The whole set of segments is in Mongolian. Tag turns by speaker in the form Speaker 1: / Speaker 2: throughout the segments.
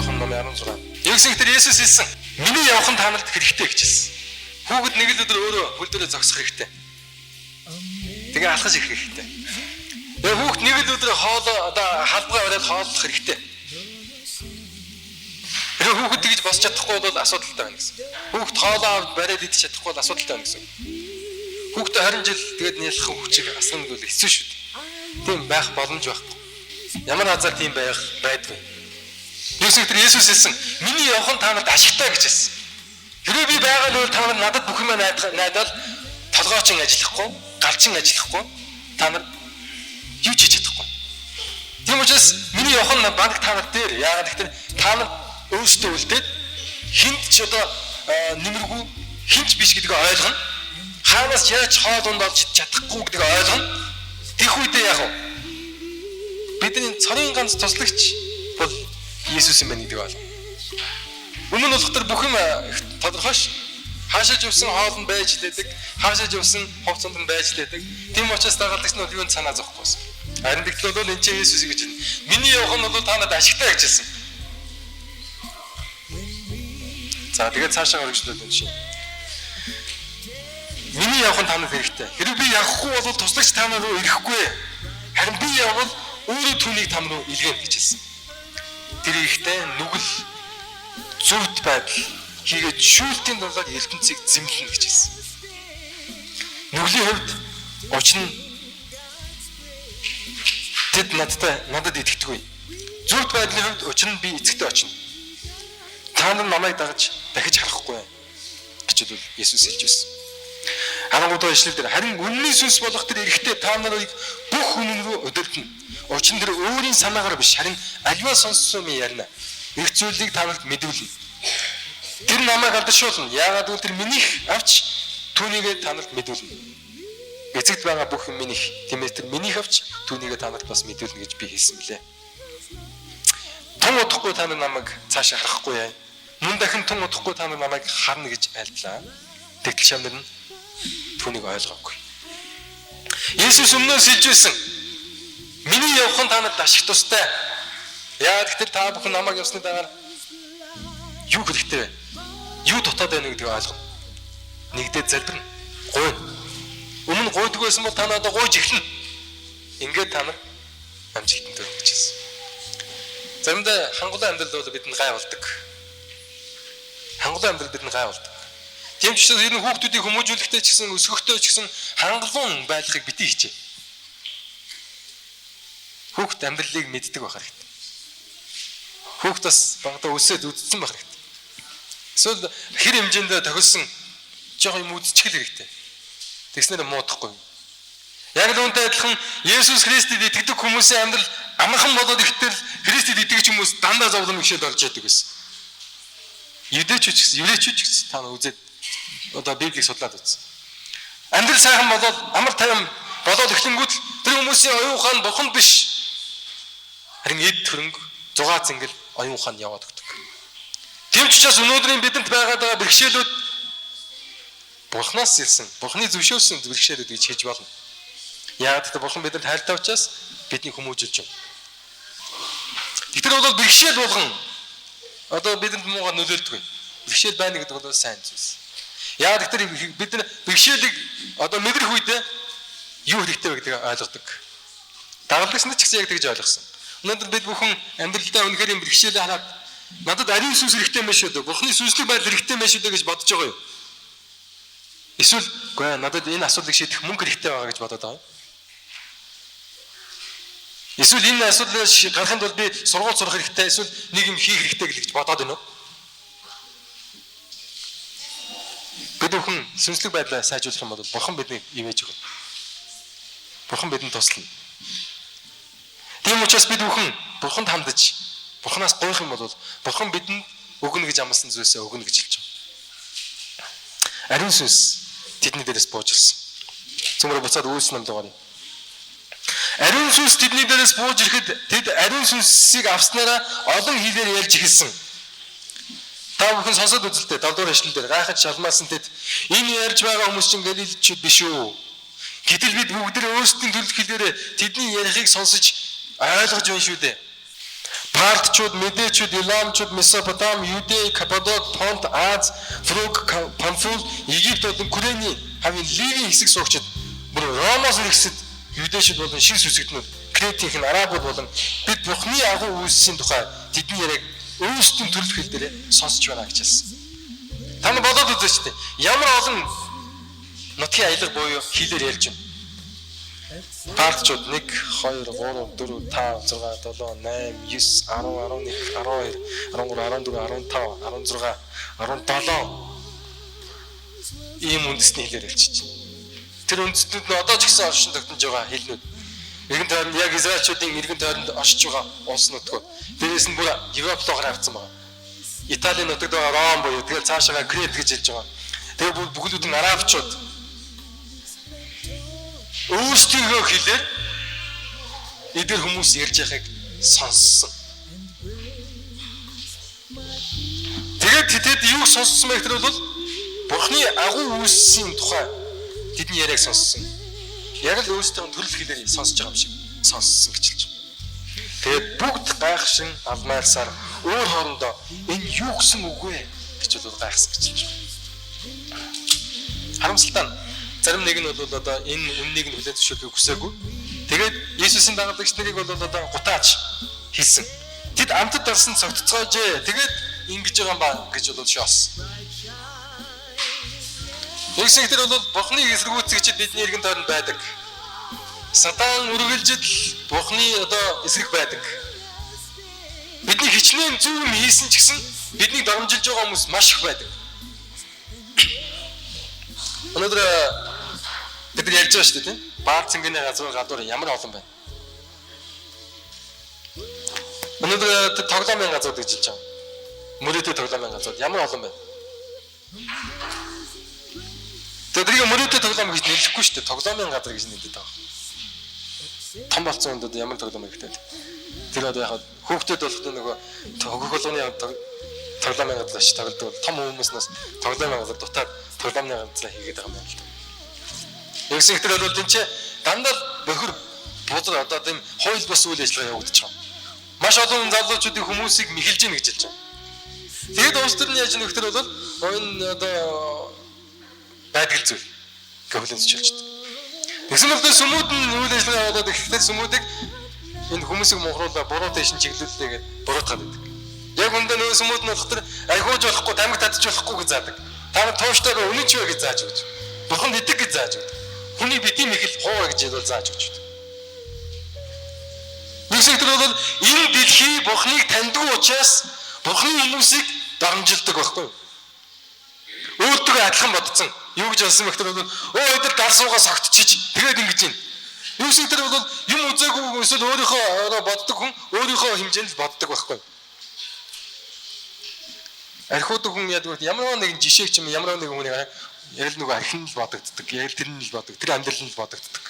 Speaker 1: Иохан номын 16. Есүс тэр Есүс хэлсэн. Миний явах нь та нарт хэрэгтэй гэж хэлсэн. Хүүхэд нэг л өдөр өөрөө хөл дээрээ зогсох хэрэгтэй. Тэгээ алхаж ирэх хэрэгтэй. Тэгээ хүүхэд нэг л өдөр хоол одоо халбгаа бариад хооллох хэрэгтэй. Тэгээ хүүхэд тэгж босч чадахгүй бол асуудалтай байна гэсэн. Хүүхэд хоолоо авд бариад идчих чадахгүй бол асуудалтай байна гэсэн. Хүүхдээ 20 жил тэгээд нялх хүчийг асгах нь бол хэцүү шүү дээ. Тийм байх боломж байхгүй. Ямар азар тийм байх байдгүй. Есүс тэр Есүс хэлсэн. Миний явах нь та нарт ашигтай гэж хэлсэн. Хэрвээ би байгаа л бол та нар надад бүх юмаа найдаад толгойчин ажиллахгүй, галчин ажиллахгүй та нар юу ч хийж чадахгүй. Тийм учраас миний явах нь банк та нар дээр. Яагаад гэвэл та нар өөрсдөө үлдээд хинт ч одоо нэмэргүй хинч биш гэдгийг ойлгоно. Хаанаас яаж хоол унд олж чадахгүй гэдгийг ойлгоно. Тех үедээ яг бидний цорын ганц туслагч бол Есүс юм байна гэдгийг ойлгоно. Өмнө нь болох тэр бүх юм тодорхой ш. Хаашаа явсан хоол нь байж лээдэг, хаашаа явсан хувцсанд нь байж лээдэг. Тийм учраас дагалдагч нь бол юунд санаа зовхгүй байсан. Харин тэгтэл бол энэ чинь Есүс гэж байна. Миний явах нь бол та надад ашигтай гэж хэлсэн. За тэгээд цаашаа үргэлжлүүлэн жишээ. Миний явах нь та нарт хэрэгтэй. Хэрвээ би явахгүй бол туслагч та нар руу ирэхгүй. Харин би явбал өөрөө түүнийг та нар руу илгээнэ гэж хэлсэн. Тэр ихтэй нүгэл зөвхт байдал хийгээд шүүлтийн дулаар ертөнцийг зэмлэнэ гэж хэлсэн. Нүглийн хувьд учир нь тэд надад итгэдэггүй. Зөвхт байдлын хувьд учир нь би эцэгтэй очино. Та нар намайг дагаж дахиж харахгүй гэж бол Есүс хэлж байсан. 13 дугаар ишлэл дээр харин үнний сүнс болох тэр эрэгтэй та нарыг бүх үнэн рүү удирдна. Учир нь тэр өөрийн санаагаар биш харин аливаа сонссон юм ярина. Их зүйлийг та нарт мэдүүлнэ. Тэр намайг алдаршуулна. Яагаад гэвэл тэр минийх авч түүнийгээ та нарт мэдүүлнэ. Эцэгт байгаа бүх юм минийх. Тиймээс тэр минийх авч түүнийгээ та нарт бас мэдүүлнэ гэж би хэлсэн билээ. Тун удахгүй та нар намайг цаашаа харахгүй яа. Мөн дахин тун удахгүй та нар намайг харна гэж айлдлаа. Тэгтэл шамнар нь түүнийг ойлгоогүй. Есүс өмнөөс хэлж байсан. Миний явах нь та нарт ашиг тустай. Яагаад гэвэл та бүхэн намайг явсны дагаар юу хэрэгтэй вэ? Юу дутаад байна гэдгийг ойлгоно. Нэгдээ залбирна. Гуйна. Өмнө гуйдаг байсан бол та надад гуйж эхэлнэ. Ингээд та нар амжилтанд хүрнэ гэж хэлсэн. Заримдаа хангалуун амьдрал бол бидэнд гай болдог. Хангалуун амьдрал бидэнд гай болдог. Тийм ч учраас ер нь хүүхдүүдийг хүмүүжүүлэхдээ ч гэсэн өсгөхдөө ч гэсэн хангалуун байхыг битгий хичээ. Хүүхд амьдралыг мэддэг байх хэрэгтэй. Хүүхд бас багадаа өсөөд үдцсэн байх хэрэгтэй. Эсвэл хэр хэмжээнд тохиолсон жоох юм үдчихэл хэрэгтэй. Тэгснээр муудахгүй. Яг л үүнтэй адилхан Есүс Христэд итгэдэг хүмүүсийн амьдрал амархан болоод ирэхдээ Христэд итгэж хүмүүс дандаа зовлон бэрхшээл олж яадаг байсан. Юдэчүүд ч гэсэн, еврейчүүд ч гэсэн та нар үзээд одоо Библийг судлаад үзсэн. Амьдрал сайхан болоод амар тайван болоод эхлэнгүүт тэр хүмүүсийн оюун ухаан бурханд биш. Харин эд хөрөнгө, зугаа зингэл оюун ухаанд яваад өгдөг. Тийм ч учраас өнөөдрийн бидэнд байгаад байгаа бэрхшээлүүд Бурханаас ирсэн, Бурханы зөвшөөрсөн бэрхшээлүүд гэж хэлж болно. Яагаад гэвэл Бурхан бидэнд хайртай учраас бидний хүмүүжүүлж байна. Тэгэхээр бол бэрхшээл болгон одоо бидэнд муугаар нөлөөлдөг. Бэрхшээл байна гэдэг бол сайн зүйлс. Яагаад гэвэл бид нар бэрхшээлийг одоо мэдрэх үедээ юу хэрэгтэй вэ гэдгийг ойлгодог. Дагалдагч нар ч гэсэн яг тэгж ойлгосон. Өнөөдөр бид бүхэн амьдралдаа үнэхээр юм бэрхшээлээ хараад надад ариун сүнс хэрэгтэй юм шүү дээ. Бурхны сүнслэг байдал хэрэгтэй юм шүү дээ гэж бодож байгаа юу? Эсвэл үгүй надад энэ асуудлыг шийдэх мөнгө хэрэгтэй байгаа гэж бодоод байгаа юм. Эсвэл энэ асуудлыг гаргахын тулд би сургууль сурах хэрэгтэй, эсвэл нэг юм хийх хэрэгтэй гэж бодоод байна уу? Бид бүхэн сүнслэг байдлаа сайжруулах юм бол Бурхан биднийг ивэж өгнө. Бурхан бидэнд туслана. Тийм учраас бид бүхэн Бурханд хандаж, Бурханаас гуйх юм бол Бурхан бидэнд өгнө гэж амласан зүйлсээ өгнө гэж хэлж байгаа. Ариун сүнс тэдний дээрээс бууж ирсэн. Цөмөр буцаад үйлс нам дугаар. Ариун сүнс тэдний дээрээс бууж ирэхэд тэд ариун сүнсийг авснараа олон хэлээр ярьж эхэлсэн. Та бүхэн сонсоод үзэлтэй 7 дугаар ишлэл дээр гайхаж шалмаасан тэд энэ ярьж байгаа хүмүүс чинь галилчууд биш үү? Гэтэл бид бүгд өөрсдийн төрөлх хэлээр тэдний ярихыг сонсож ойлгож байна шүү дээ. Партчууд, Медечүүд, Иламчууд, Месопотам, Юдей, Каппадок, Понт, Аз, Фруг, Памфул, Египт болон Күрэний хавийн Ливийн хэсэг суугчид бүр Ромоос иргэсэд юдэчүүд болон шин сүсэгтнүүд, Кретийнх нь арабууд болон бид Бурхны агуу үйлсийн тухай тэдний яриаг өөрсдийн төрөлх хэл дээр сонсч байна гэж хэлсэн. Та нар бодоод үзээч тээ. Ямар олон нутгийн аялга буюу хэлээр ярьж байна. Партчууд 1 2 3 4 5 6 7 8 9 10 11 12 13 14 15 16 17 ийм үндэсний хэлээр ярьж байна. Тэр үндэстнүүд нь одоо ч гэсэн оршин тогтнож байгаа хэлнүүд. Эргэн тойронд яг Израильчуудын эргэн тойронд оршиж байгаа улс нутгууд. Дээрээс нь бүр Европ руу гараавцсан байгаа. Италийн нутагт байгаа Ром буюу тэгэл цаашаа Крет гэж хэлж байгаа. Тэгээ бүгдүүд нь арабчууд өөрсдийнхөө хэлээр эдгээр хүмүүс ярьж байгааг сонссон. Тэгээд тэд юу сонссон бэ гэхээр бол Бурхны агуу үйлсийн тухай тэдний яриаг сонссон. Яг л өөрсдийн төрөл хэлээр сонсож байгаа юм шиг сонссон гэж хэлж байгаа. Тэгээд бүгд гайхшин алмайлсаар өөр хоорондоо энэ юу гэсэн үг вэ гэж бол гайхсан гэж хэлж байгаа. Харамсалтай нь зарим нэг нь бол одоо энэ үннийг нь хүлээн зөвшөөрөхийг хүсээгүй. Тэгээд Есүсийн дагалдагч нарыг бол одоо гутаач хийсэн. Тэд амтад дарсан цогтцоожээ. Тэгээд ингэж байгаа юм ба гэж бол шоос. Тэгсэн тэр бол Бурхны эсэргүүцэгчид бидний эргэн тойронд байдаг. Сатан үргэлжил Бурхны одоо эсрэг байдаг. Бидний хичнээн зөв юм хийсэн ч гэсэн биднийг дарамжилж байгаа хүмүүс маш их байдаг. Өнөөдөр бид нар ярьж байгаа шүү дээ, тийм? Баар цэнгэний газар гадуур ямар олон байна. Өнөөдөр тоглоомын газар гэж хэлж байгаа. Мөрөөдөө тоглоомын газар ямар олон байна. Тэгээд тэрийг мөрөөдөө тоглоом гэж нэрлэхгүй шүү дээ. Тоглоомын газар гэж нэрлэдэг байгаа. Том болсон хүнд ямар тоглоом хэрэгтэй вэ? Тэр одоо яг хүүхдүүд болоход нөгөө хөх болгоны тоглоомын газар очиж тоглодог бол том хүмүүснээс тоглоомын газар дутаад тоглоомны газар хийгээд байгаа юм байна л да. Тэгсэн ихтэй бол тэн чи дандаа бохир бузар одоо тийм хууль бус үйл ажиллагаа явагдаж байгаа. Маш олон залуучуудын хүмүүсийг мэхэлж гин гэж хэлж байгаа. Тэгээд улс төр нь яаж нөхдөр бол энэ одоо байдаг зүйл гэх хүлээн зөвшөөрч байна. Тэгсэн бол сүмүүд нь үйл ажиллагаа явуулаад ихтэй сүмүүдийг энэ хүмүүсийг мунхруулаа буруутай шин чиглүүллээ гэдээ буруутгаад байдаг. Яг үндэ нөгөө сүмүүд нь болох төр архиуж болохгүй, тамхи татчих болохгүй гэж заадаг. Та нар тууштай үнэн ч вэ гэж зааж өгч. Бурхан идэг гэж зааж өгдөг. Хүний битгий мэхэл хуу гэж бол зааж өгч байдаг. Нэгсэг тэр бол энэ дэлхий Бурханыг таньдгүй учраас Бурханы хүмүүсийг дарамжилдаг байхгүй юу? Өөртөө адилхан бодсон. Юу гэж бодсон бэ гэхээр бол өө эдгээр гар суугаа согтчихиж тэгээд ингэж юм. Юу шиг тэр бол юм үзээгүй эсвэл өөрийнхөө боддог хүн өөрийнхөө хэмжээнд л боддог байхгүй юу? Архиудаг хүн яадаг вэ? Ямар нэгэн жишээг ч юм ямар нэгэн хүнийг яг л нөгөө архин л бодогддог. Яг л тэр нь л боддог. Тэр амьдрал нь л бодогддог.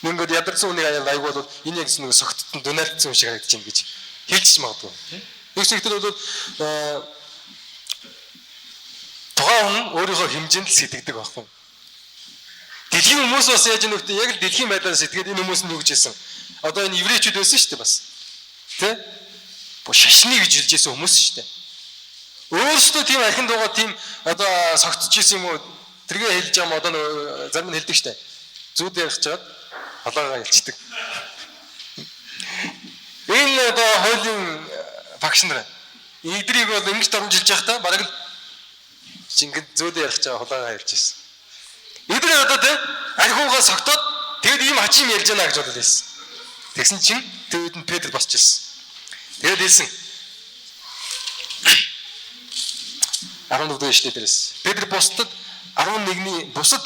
Speaker 1: Ингээд ядарсан хүнийг аяа айгуу бол энэ яг нөгөө согттон дунаалтсан юм шиг харагдаж байна гэж хэлж магадгүй. Нэг шиг тэр бол тухайн хүн өөрийнхөө хэмжээнд л сэтгэдэг байхгүй. Дэлхийн хүмүүс бас яаж нөхдөд яг л дэлхийн байдлаар сэтгээд энэ хүмүүс нь юу гэж хэлсэн? Одоо энэ еврейчүүд байсан шүү дээ бас. Тэ? Шашны гэж хэлж байсан хүмүүс шүү дээ. Өөрсдөө тийм архин дуугаа тийм одоо согтж исэн юм уу? Тэргээ хэлж байгаа юм одоо нөгөө зарим нь хэлдэг шүү дээ. Зүуд ярих чад холоогоо ялчдаг. Энэ одоо хуулийн багш нар эдрийг бол ингэж дормжилж явахдаа бараг л шингэн зөөдөө ярих чаа хулаагаа ярьж ирсэн. Эдгээр одоо тэ архиугаа согтоод тэгэд ийм хачин ярьж байна гэж бодод байсан. Тэгсэн чинь тэр үед нь Петр босч ирсэн. Тэгээд хэлсэн. 14 дугаар ишлэл дээрээс Петр бусдад 11-ний бусад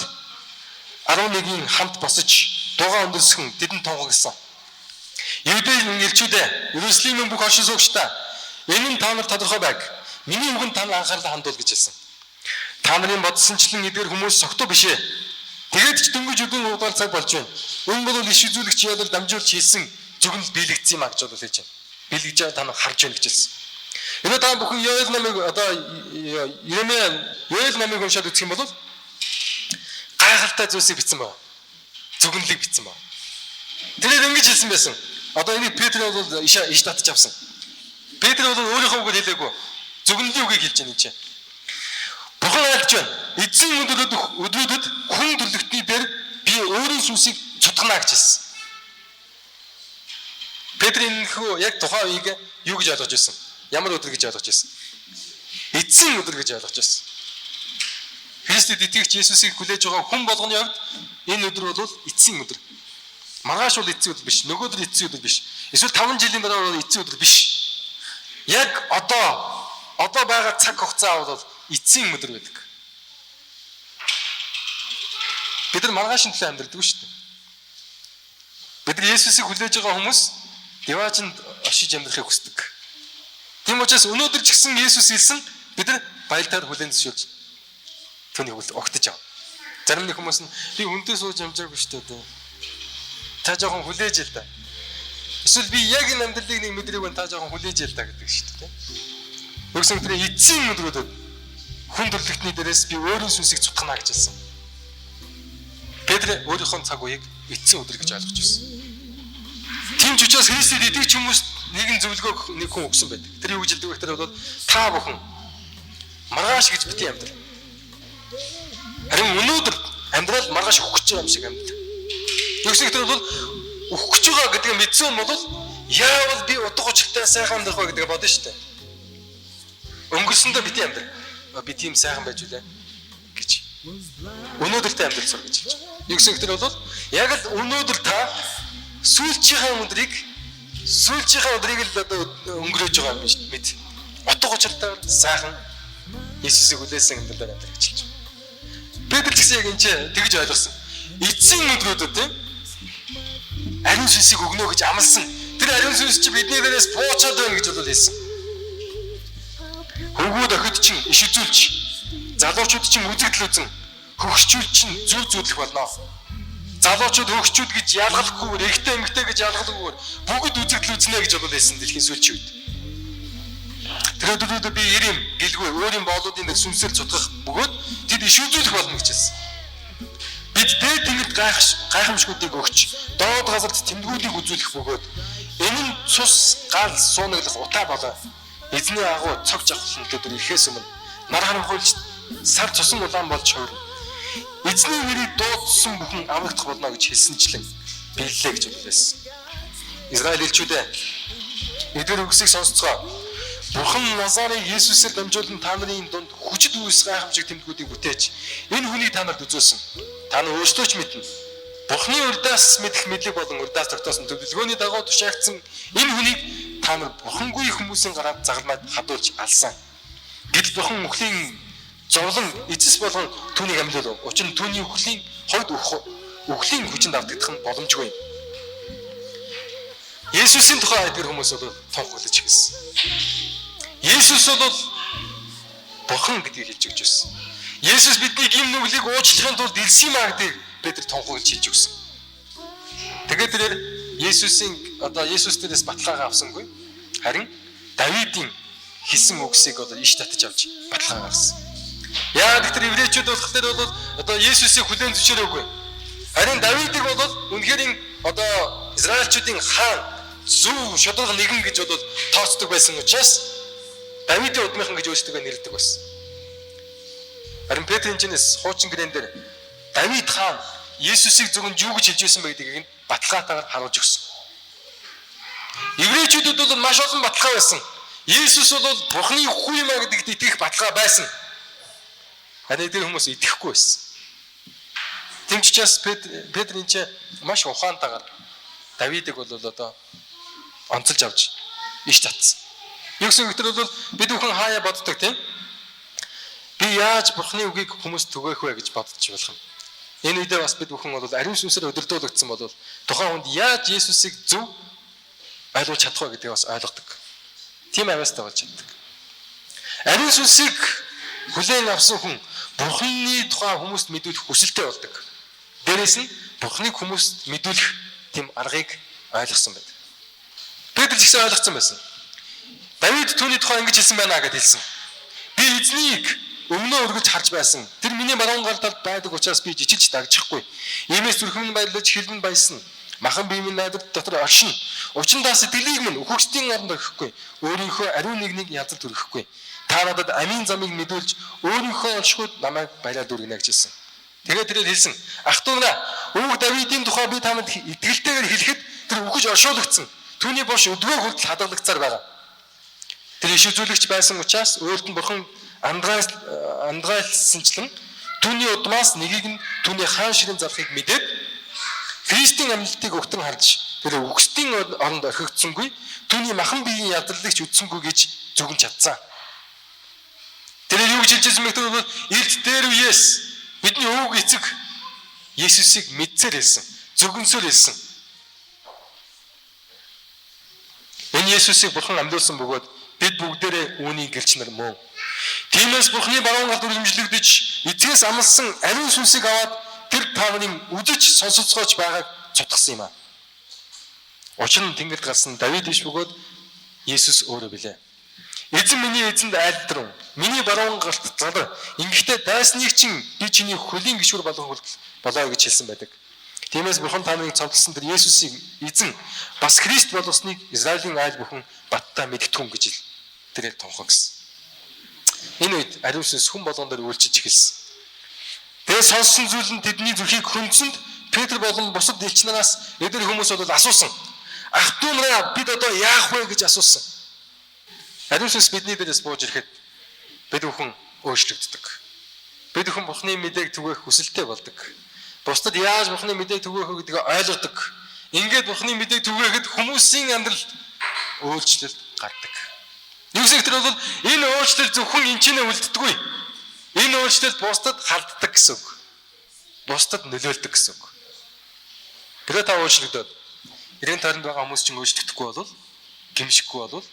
Speaker 1: 11-ийн хамт босож дугаа өндөрсгөн тэдэнд тунхагласан. Евдээ элчүүдээ Иерусалимын бүх оршин суугчдаа энэ нь та нар тодорхой байг. Миний үгэнд та нар анхаарлаа хандуул гэж хэлсэн. Та нарын бодсончлон эдгээр хүмүүс согтуу биш ээ. Тэгээд ч дөнгөж өдөн удаар цаг болж байна. Энэ бол иш үзүүлэгч ялал дамжуулж хийсэн зүгэн биелэгдсэн юм а гэж бол хэлж байна. Биелэгдэж байгаа та нар харж байна гэж хэлсэн. Энэ та бүхэн Йоэл номыг одоо Еремия Йоэл номыг уншаад үзэх юм бол гайхалтай зүйлсийг бичсэн байна. Зүгэнлийг бичсэн байна. Тэрээр ингэж хэлсэн байсан. Одоо энийг Петр бол иш татж авсан. Петр бол өөрийнхөө үгээр хэлээгүй. Зөвгөнлийн үгийг хэлж байна энэ чинь. Бурхан айлдж байна. Эзэн өдрүүдэд хүн төрлөختний дээр би өөрийн сүнсийг цутгана гэж хэлсэн. Петр энэхүү яг тухайн үеийг юу гэж ойлгож байсан? Ямар өдөр гэж ойлгож байсан? Эзэн өдөр гэж ойлгож байсан. Христэд итгэгч Есүсийг хүлээж байгаа хүн болгоны хувьд энэ өдөр бол эцсийн өдөр. Маргааш бол эцсийн өдөр биш, нөгөөдөр эцсийн өдөр биш. Эсвэл 5 жилийн дараа бол эцсийн өдөр биш. Яг одоо байгаа цаг хугацаа бол эцсийн өдөр байдаг. Бид нар маргаашийн төлөө амьдардаг шүү дээ. Бид нар Есүсийг хүлээж байгаа хүмүүс диваажинд оршиж амьдрахыг хүсдэг. Тийм учраас өнөөдөр ч гэсэн Есүс хэлсэн бид нар баялтаар хүлээн зөвшөөрж түүнийг огтож ав. Зарим нэг хүмүүс нь би хүнтэй сууж амжаагүй шүү дээ. Та жоохон хүлээж л да. Эсвэл би яг энэ амьдралыг нэг мэдрээгүй та жоохон хүлээж л да гэдэг шүү дээ. Юусэн тэр эцсийн өдрүүдэд хүн төрлөختний дээрээс би өөрийн сүнсийг цутгана гэж хэлсэн. Петр өөрийнхөө цаг үеийг эцсийн өдөр гэж ойлгож байсан. Тийм ч учраас Христэд итгэгч хүмүүст нэгэн зөвлөгөө нэг хүн өгсөн байдаг. Тэр юу гэж хэлдэг вэ гэхээр бол та бүхэн маргааш гэж битгий амьдрал. Харин өнөөдөр амьдрал маргааш өгөх гэж байгаа юм шиг амьдрал. Юусэн гэхээр бол өгөх гэж байгаа гэдгийг мэдсэн юм бол яавал би утга учиртай сайхан амьдрах вэ гэдгээ бодно шүү дээ. Өнгөрсөндөө битгий амьдрал. Би тийм сайхан байж үлээ гэж. Өнөөдөртэй амьдрал сур гэж хэлж байгаа. Юусэн гэхээр бол яг л өнөөдөр та сүүлчийнхээ өдрийг л одоо өнгөрөөж байгаа юм биш мэд. Утга учиртайгаар сайхан Есүсийг хүлээсэн амьдралаар амьдрах гэж хэлж байгаа. Петр ч гэсэн яг энэ чинь тэгж ойлгосон. Эцсийн өдрүүдэд тийм ариун сүнсийг өгнө гэж амласан. Тэр ариун сүнс чи бидний дээрээс буучаад байна гэж бол хэлсэн. Хөвгүүд охид чинь иш үзүүлж, залуучууд чинь үзэгдэл үзэн, хөгшчүүд чинь зүв зүудлэх болно. Залуучууд хөгшчүүд гэж ялгалахгүйгээр, эрэгтэй эмэгтэй гэж ялгалахгүйгээр бүгд үзэгдэл үзнэ гэж бол хэлсэн дэлхийн сүүлчийн үед. Тэр өдрүүдэд би ирэм гэлгүй өөрийн боолуудын дээр сүнсээр цутгах бөгөөд тэд иш үзүүлэх болно гэж хэлсэн. Бид дээд тэнгэрт гайхамшгуудыг өгч, доод газарт тэмдгүүдийг үзүүлэх бөгөөд энэ нь цус гал суунаглах утаа болоо. Эзний агуу цог жавхлан өдөр ирэхээс өмнө нар харанхуйлж сар цусан улаан болж хувирна. Эзний нэрийг дуудсан бүхэн аврагдах болно гэж хэлсэнчлэн биеллээ гэж хэлсэн. Израиль элчүүдээ эдгээр үгсийг сонсцгоо. Бурхан Назарын Есүсээр дамжуулан та нарын дунд хүчит үйлс гайхамшиг тэмдгүүдийг бүтээж энэ хүнийг та нарт үзүүлсэн. Та нар өөрсдөө ч мэднэ. Бурханы урдаас мэдэх мэдлэг болон урдаас тогтоосон төлөвлөгөөний дагуу тушаагдсан энэ хүнийг та нар бурхангүй хүмүүсийн гараад загалмайд хадуулж алсан. Гэтэл бурхан үхлийн зовлон эцэс болгон түүнийг амьлуулав. Учир нь түүний үхлийн хувьд үхлийн хүчинд автагдах нь боломжгүй юм. Есүсийн тухай эдгэр хүмүүс бол тунхаглаж эхэлсэн. Есүс бол бурхан гэдгийг хэлж өгч байсан. Есүс бидний гим нүглийг уучлахын тулд ирсэн юм а гэдгийг Петр тунхаглаж хэлж өгсөн. Тэгээд тэрээр Есүсийн одоо Есүс дээрээс баталгаагаа авсангүй. Харин Давидын хэлсэн үгсийг одоо иш татаж авч баталгаа гаргасан. Яагаад гэвэл еврейчүүд болох дээр бол одоо Есүсийг хүлээн зөвшөөрөөгүй. Харин Давидыг бол үнэхээр одоо Израильчүүдийн хаан зөв шударга нэгэн гэж бол тооцдог байсан учраас Давидын удмынхан гэж өөрсдөө нэрлэдэг байсан. Харин Петрийн чинээс хуучин гэрээн дээр Давид хаан Есүсийг зөвхөн юу гэж хэлж байсан бэ гэдгийг нь баталгаатайгаар харуулж өгсөн. Еврейчүүдэд бол маш олон баталгаа байсан. Есүс бол Бурхны хүү юм а гэдэгт итгэх баталгаа байсан. Харин тэр хүмүүс итгэхгүй байсан. Тийм ч учраас Петр энэ чинь маш ухаантайгаар Давидыг бол одоо онцолж авч иш татсан. Юу гэсэн гэвэл бол бид бүхэн хаяа боддог тийм. Би яаж Бурхны үгийг хүмүүст түгээх вэ гэж бодож болох юм. Энэ үедээ бас бид бүхэн бол ариун сүнсээр удирдуулагдсан бол тухайн хүнд яаж Есүсийг зөв ойлгуулж чадах вэ гэдгийг бас ойлгодог. Тийм авьяастай болж чаддаг. Ариун сүнсийг хүлээн авсан хүн Бурхны тухай хүмүүст мэдүүлэх хүсэлтэй болдог. Дээрээс нь Бурхныг хүмүүст мэдүүлэх тийм аргыг ойлгосон байдаг. Петр ч гэсэн ойлгоцсон байсан. Давид түүний тухай ингэж хэлсэн байна гэдээ хэлсэн. Би эзнийг өмнөө өргөж харж байсан. Тэр миний баруун гар талд байдаг учраас би жичилж дагжихгүй. Иймээс зүрх минь баярлаж хэл минь баясна. Махан бие минь найдвар дотор оршино. Учир нь та сэтгэлийг минь үхэгчдийн оронд орхихгүй. Өөрийнхөө ариун нэгнийг язалд өргөхгүй. Та надад амийн замыг мэдүүлж өөрийнхөө оршихуйд намайг бариад өргөнө гэж хэлсэн. Тэгээд тэрээр хэлсэн. Ах トゥ нараа, өвөг Давидын тухай би танад итгэлтэйгээр хэлэхэд тэр үхэж оршуулгдсан. Түүний бош өдгөө хүртэл хадгалагцаар байгаа. Тэр иш үзүүлэгч байсан учраас өөрт нь бурхан андгайлсанчлан түүний удмаас нэгийг нь түүний хаан ширэн зарахыг мэдээд Христийн амьлалтыг өгтөн харж тэр үхсдийн оронд орхигдсонгүй, түүний махан биеийн ядрлыг ч үдсэнгүй гэж зүгэн чадсан. Тэр юу гэж хэлж байсан бэ гэвэл эрт дээр үеэс бидний өвөг эцэг Есүсийг мэдсээр хэлсэн, зүгэнсээр хэлсэн. Энэ Есүсийг бурхан амьдуулсан бөгөөд бид бүгдээрээ үүний гэрч нар мөн. Тиймээс бурханы баруун гарт өргөмжлөгдөж эцгээс амласан ариун сүнсийг аваад тэр та нарын үзэж сонсоцгооч байгааг цутгасан юм аа. Учир нь тэнгэрд гарсан Давид биш бөгөөд Есүс өөрөө билээ. Эзэн миний эзэнд айлдрав. Миний баруун гарт зал. Ингэхдээ дайсныг чинь би чиний хөлийн гишүүр болгох хүртэл болоо гэж хэлсэн байдаг. Тиймээс бурхан та нарыг цовдлсон тэр Есүсийг эзэн бас Христ болгосныг Израилийн айл бүхэн баттай мэдтгүн гэж тэрээр тунхан гэсэн. Энэ үед ариун сүнс хүн болгон дээр үйлчилж эхэлсэн. Тэгээ сонссон зүйл нь тэдний зүрхийг хөнцөнд Петр болон бусад элч нараас эдгээр хүмүүс бол асуусан. Ах トゥ нараа, бид одоо яах вэ гэж асуусан. Ариун сүнс бидний дээрээс бууж ирэхэд бид бүхэн өөрчлөгддөг. Бид бүхэн Бурхны мэдээг түгээх хүсэлтэй болдог. Бусдад яаж Бурхны мэдээг түгээх вэ гэдгийг ойлгодог. Ингээд Бурхны мэдээг түгээхэд хүмүүсийн амьдралд өөрчлөлт гардаг. Юу гэсэн тэр бол энэ өөрчлөлт зөвхөн энэ чинь үлддэггүй. Энэ өөрчлөлт бусдад халддаг гэсэн үг. Бусдад нөлөөлдөг гэсэн үг. Тэгээ та өөрчлөгдөд эргэн тойронд байгаа хүмүүс чинь өөрчлөгдөхгүй бол, гимшихгүй бол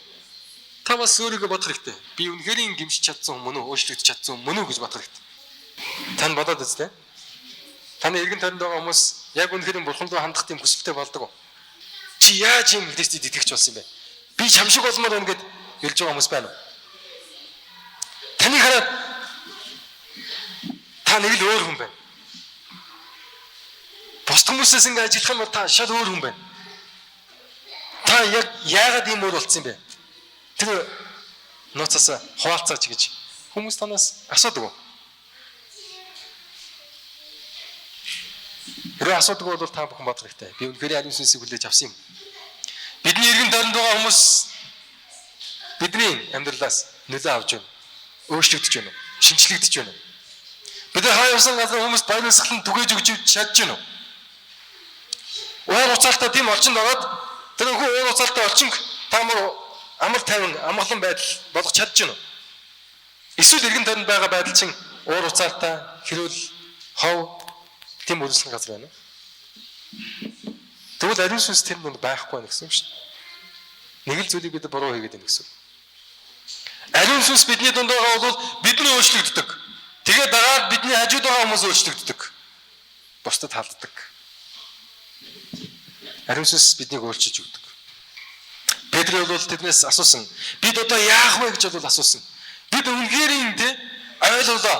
Speaker 1: та бас өөрийгөө бодох хэрэгтэй. Би үнэхээр гимшиж чадсан хүн мөн үү, өөрчлөгдөж чадсан хүн мөн үү гэж бодох хэрэгтэй. Тань бодоод үз дээ. Таны эргэн тойронд байгаа хүмүүс яг үнэхээр бурхан руу хандах тийм хүсэлтэй болдог уу? Чи яаж юм Христэд итгэгч болсон юм бэ? Би чам шиг болмоор байна гэд хэлж байгаа хүмүүс байна уу? Таны хараад та нэг л өөр хүн байна. Бусд хүмүүсээс ингэ ажиллах юм бол та шал өөр хүн байна. Та яг яагаад ийм өөр болсон юм бэ? Тэр нууцаас хуваалцаач гэж хүмүүс танаас асуудаг уу? Хэрвээ асуудаг бол та бүхэн бодох хэрэгтэй. Би үнэхээр ариун сүнсийг хүлээж авсан юм. Бидний эргэн тойронд байгаа хүмүүс бидний амьдралаас нөлөө авч байна. Өөрчлөгдөж байна. Шинчлэгдэж байна. Бид нар хаа явсан газар хүмүүст баяр баясгалан түгээж өгч чадж байна уу? Уур уцаалтай тийм орчинд ороод тэр хүү уур уцаалтай орчинг та амар тайван амгалан байдал болгож чадж байна уу? Эсвэл эргэн тойронд байгаа байдал чинь уур уцаалтай, хэрүүл, хов тийм үргэлжлэн газар байна уу? Тэгвэл ариун сүнс тэр дунд байхгүй байна гэсэн үг шүү дээ. Нэг л зүйлийг бид буруу хийгээд байна гэсэн үг. Ариун сүнс бидний дунд байгаа бол бидний өөрчлөгддөг. Тэгээд дагаад бидний хажууд байгаа хүмүүс өөрчлөгддөг. Бусдад халддаг. Ариун сүнс биднийг өөрчилж өгдөг. Петр бол тэднээс асуусан. Бид одоо яах вэ гэж бол асуусан. Бид үнэхээр юм те ойлголоо.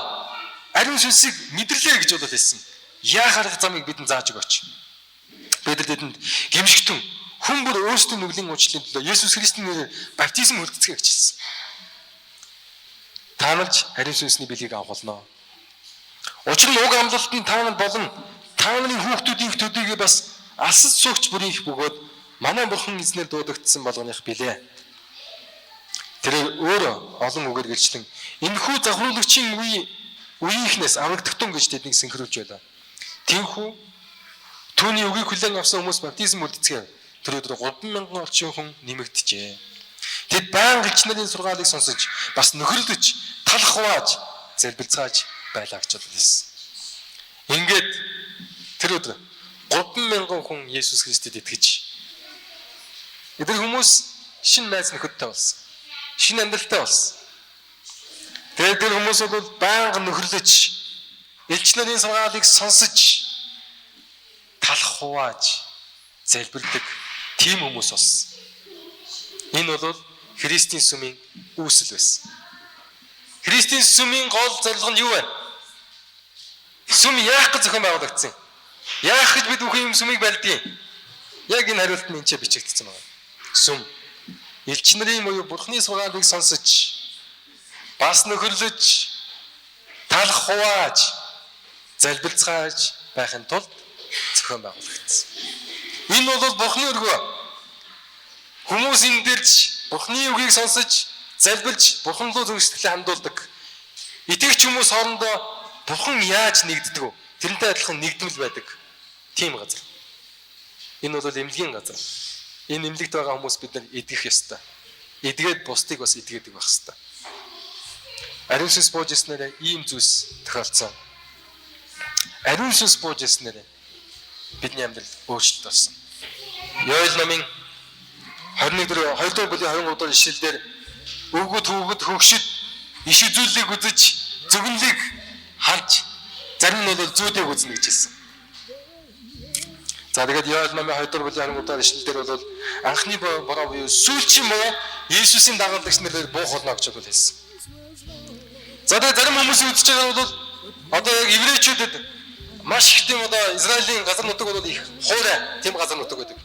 Speaker 1: Ариун сүнсийг мэдэрлээ гэж бол хэлсэн. Яах арга замыг бидэнд зааж өгөөч. Петр тэдэнд гимшигтэн хүн бүр өөрсдийн нүглийн уучлалын төлөө Есүс Христийн нэрээр баптизм хүртцгээе гэж хэлсэн. Та нар ч ариун сүнсний бэлгийг авах болно. Учир нь уг амлалт нь та нар болон та нарын хүүхдүүдийн төдийгөө бас алсад суугч бүрийнх бөгөөд манай бурхан эзнэр дуудагдсан болгоных билээ. Тэр өөрөө олон үгээр гэрчлэн энэхүү завхруулагчийн үеийнхнээс аврагдагтун гэж тэднийг сэнхрүүлж байлаа. Тинхүү түүний үгийг хүлээн авсан хүмүүс баптизм үлдцгээв. Тэр өдөр 3000 орчим хүн нэмэгджээ. Тэд байнга элч нарын сургаалыг сонсож бас нөхөрлөж, талх хувааж, залбилцгааж байлаа гэж хэлсэн. Ингээд тэр өдөр 3000 хүн Есүс Христэд итгэж эдгээр хүмүүс шинэ найз нөхөдтэй болсон. Шинэ амьдралтай болсон. Тэгээд тэр хүмүүс бол байнга нөхөрлөж, элч нарын сургаалыг сонсож, талх хувааж залбирдаг тийм хүмүүс болсон. Энэ бол Христийн сүмийн үүсэл байсан. Христийн сүмийн гол зорилго нь юу вэ? Сүм яах гэж зохион байгуулагдсан? Яах гэж бид бүхэн юм сүмийг барьдгийг? Яг энэ хариулт нь энэ ч бичигдсэн байна. Сүм элч нарын буюу Бурхны сургаалыг сонсож, бас нөхөрлөж, талх хувааж, залбилцгааж байхын тулд зохион байгуулагдсан. Энэ бол Бурхны өргөө. Хүмүүс энэ дэрж Бурхны үгийг сонсож, залбилж, Бурхан руу зүрх сэтгэлээ хандуулдаг. Итгэгч хүмүүс хоорондоо Бурхан яаж нэгддэг вэ? Тэрнтэй адилхан нэгдмэл байдаг. Тийм газар. Энэ бол эмнэлгийн газар. Энэ эмнэлэгт байгаа хүмүүс бид нар эдгэх ёстой. Эдгээд бусдыг бас эдгээдэг байх ёстой. Ариун сүнс бууж ирснээр ийм зүйлс тохиолдсон. Ариун сүнс бууж ирснээр бидний амьдрал өөрчлөлт болсон. Йоэл номын 21 дэх 2 дугаар бүлгийн 23 дугаар ишлэлдэр өвгөд хүүхэд хөгшөд иш үзүүллийг үзэж зүгнэлийг харж зарим нь бол зүүдийг үзнэ гэж хэлсэн. За тэгээд Йоэл номын 2 дугаар бүлгийн 23 дугаар ишлэлдэр бол анхны бороо буюу сүүлчийн бороо Есүсийн дагалдагч нараар буух болно гэж бол хэлсэн. За тэгээд зарим хүмүүс үзэж байгаа бол одоо яг еврейчүүдэд маш их тийм одоо Израилийн газар нутаг бол их хуурай тийм газар нутаг байдаг.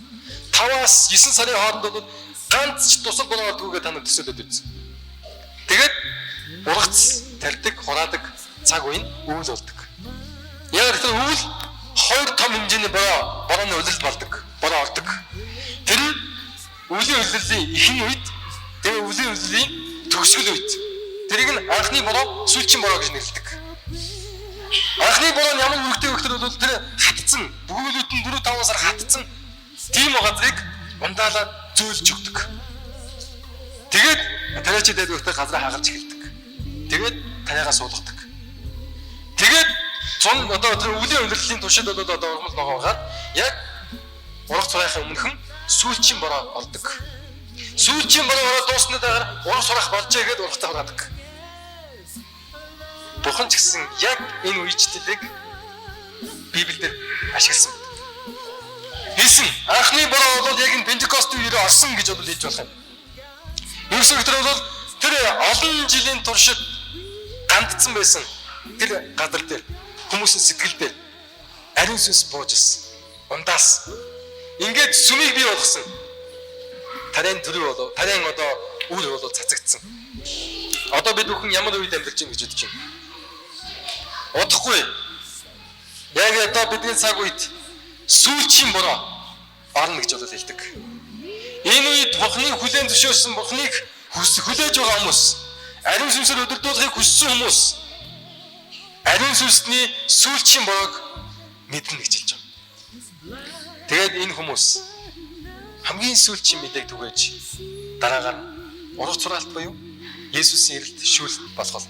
Speaker 1: 5-аас 9 сарын хооронд бол ганц ч тусал бороо ордгүйгээ та нар төсөөлөд үзсэн. Тэгээд ургац тарьдаг, хураадаг цаг үе нь өвөл болдог. Яг тэр өвөл хоёр том хэмжээний борооны улирал болдог. Бороо ордог. Тэр нь өвлийн улирлын ихэнх үед, тэгээ өвлийн улирлын төгсгөл үед. Тэрийг нь анхны бороо, сүүлчийн бороо гэж нэрлэдэг. Анхны бороо нь ямар үүрэгтэй вэ гэхээр бол тэр хатцсан, бөгөөлүүд нь 4-5 сар хатцсан тийм газрыг ундаалаад зөөлж өгдөг. Тэгээд тариачид дайдвартай газраа хагалж эхэлдэг. Тэгээд тариагаа суулгадаг. Тэгээд зун одоо тэр өвлийн улирлын туршид бол одоо ургамал ногоо гараад яг урах цурайхын өмнөхөн сүүлчийн бороо ордог. Сүүлчийн бороо ороод дуусны дараа урах цурах болжээ гэдээ урахтай хураадаг. Бурхан ч гэсэн яг энэ үечлэлийг Библиэлд ашигласан. Хэлсэн анхны бороо бол яг энэ Пентекостийн үеэр орсон гэж бол хэлж болох юм. Ерөөсөө бол тэр олон жилийн туршид гандцсан байсан тэр газар дээр хүмүүсийн сэтгэл дээр ариун сүнс бууж ирсэн. Ундаас ингээд сүмийг бий болгосон. Тариан төрөв болов, тариан одоо үр болов цацагдсан. Одоо бид бүхэн ямар үед амьдарч байна гэж бодож байна? Удахгүй. Яг одоо бидний цаг үед сүүлчийн бороо орно гэж бол хэлдэг. Энэ үед Бурхныг хүлээн зөвшөөрсөн, Бурхныг хүлээж байгаа хүмүүс, ариун сүнсээр удирдуулахыг хүссэн хүмүүс ариун сүнсний сүүлчийн бороог мэднэ гэж хэлж байгаа. Тэгээд энэ хүмүүс хамгийн сүүлчийн мэдээг түгээж дараагаар ургац сураалт буюу Есүсийн ирэлт шүүлт болох.